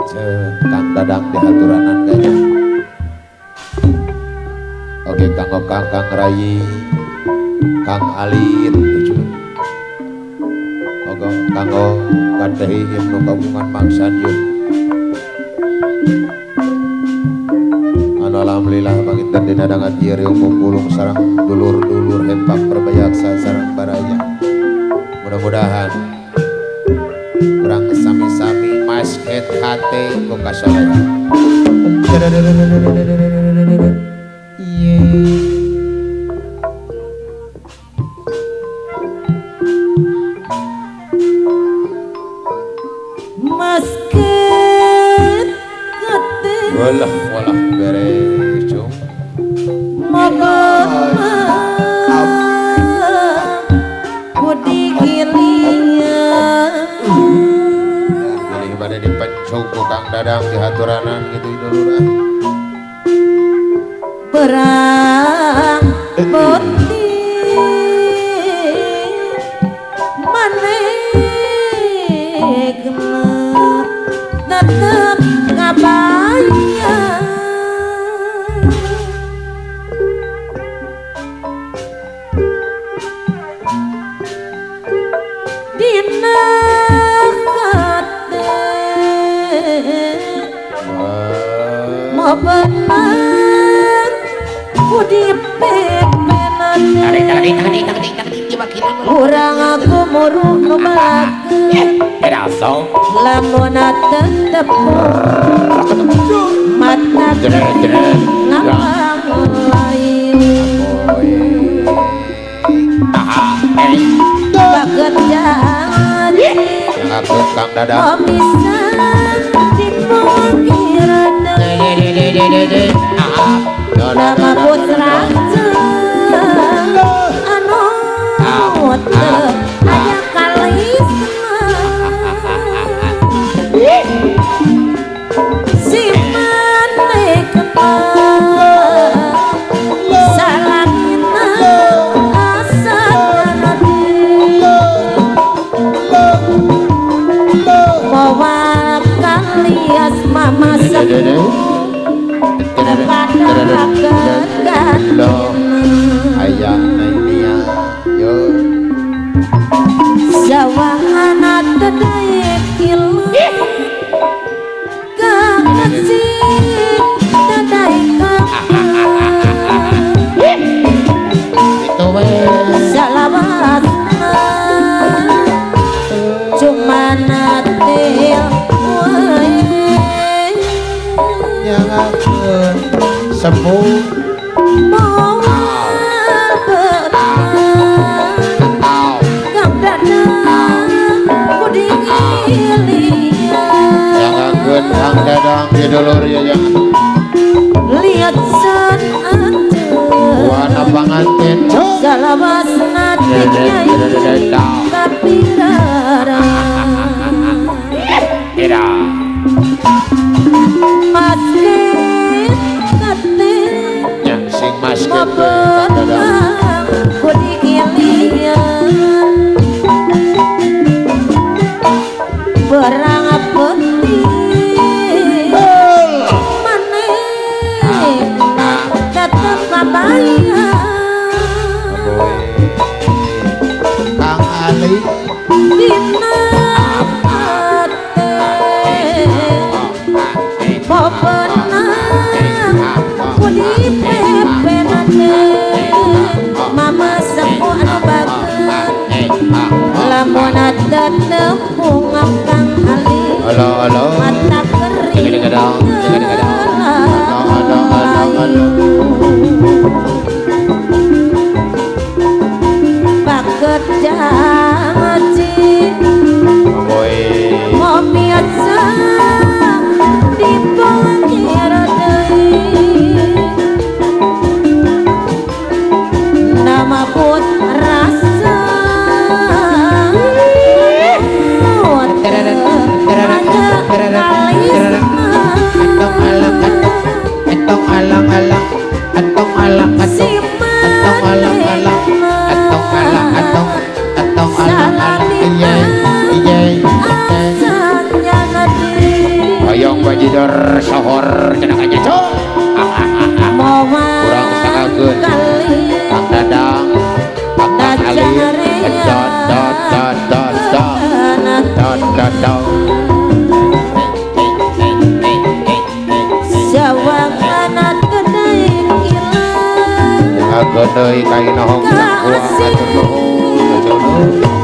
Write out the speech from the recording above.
Kang Dadang dihaturanan kayaknya. Oke kanggo Kang Kang Rai, Kang Alit lucu. Oke kanggo Kadehi Ibnu Kabungan Maksan yuk. Anu alhamdulillah panginten dina dangat ieu riung pulung sareng dulur-dulur hempak perbayaksa sareng baraya. Mudah-mudahan kurang sami-sami masket hate ku kasolehan. Masket hate walah walah beres cung. Pilih pada dipencung ku Kang Dadang dihaturanan gitu dulur ah. Perang putih manehna tetep ngabayang dina hate mau bener ku dipepenane urang aku muruk nu balakeun lamun tetep mata kering ngapang lain baget janji Ngaku Kang Dadang bisa dipungkir nama putra anu teu aya kalisna si manehna salakina asa nadi moal kalias mama sepuh ayah nainia yo sawangan teu kilu kakasih teu itu we salawatna cuma natil wae nyangakeun sepuh moal beunang Kang Dadang ku digilian nyangakeun Kang Dadang di dulur ya jangan lihat san atuh wana panganten salawasna teh nyai kapirara masket kate nya sing masket we Kang Dadang ku digilian perang putih manehna tetep kabayang Kang Ali dina hate popenang ku dipepenane mama sepuh anu bageun lamun tetembung Kang Ali halo halo mata kering halo halo halo baget janji boy momiasa dipungkir deui nama pun rasa atong alang atong alang alang atong alang atong atong alang alang atong alang atong atong cenah aja cok. Kurang sangakeun Kang Dadang, Kang Alim, dot dot dot dot dot dot dot dot. Jangan deui ka inohong cangkuang, atur nuhun, atur nuhun.